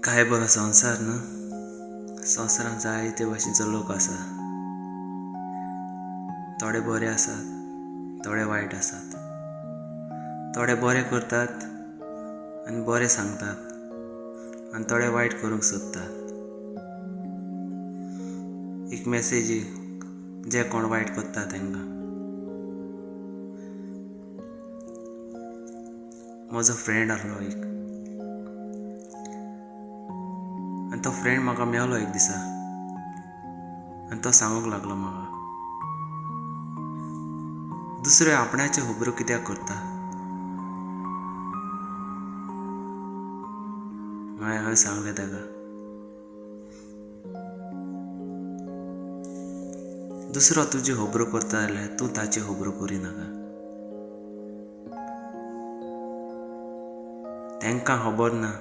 काय बरो संवसार न्हू. संवसारांत जायते भाशेचो लोक आसा. थोडे बरे आसात, थोडे वायट आसात. थोडे बरे करतात आनी बरे सांगतात आनी थोडे वायट करूंक सोदतात. एक मॅसेज जे कोण वायट करता तांकां. म्हजो फ्रेंड आसलो एक आनी तो फ्रेंड म्हाका मेवलो एक दिसा आनी तो सांगूंक लागलो म्हाका, दुसरे आपणाच्यो खबरो कित्याक करता? मागीर हांवें सांगलें ताका, दुसरो तुज्यो खबरो करता जाल्यार तूं ताच्यो खबरो करिनाका. तांकां खबर ना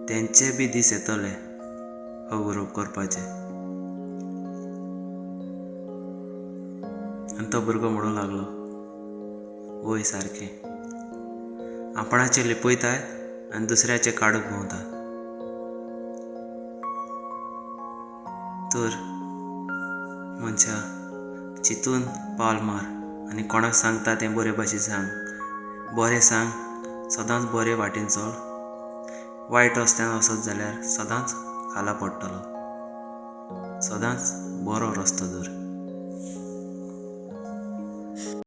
तेंचे बी दीस येतले खबरो करपाचे. आनी तो भुरगो म्हणूंक लागलो, वय सारकें, आपणाचें लिपयतात आनी दुसऱ्याचें काडूंक भोंवतात. तर मनशा चिंतून पावल मार आनी कोणाक सांगता तें बरे भाशेन सांग, बरें सांग, सदांच बरे वाटेन चल. वायट रस्त्यान वचत जाल्यार सदांच खाला पडटलो. सदांच बरो रस्तो धर.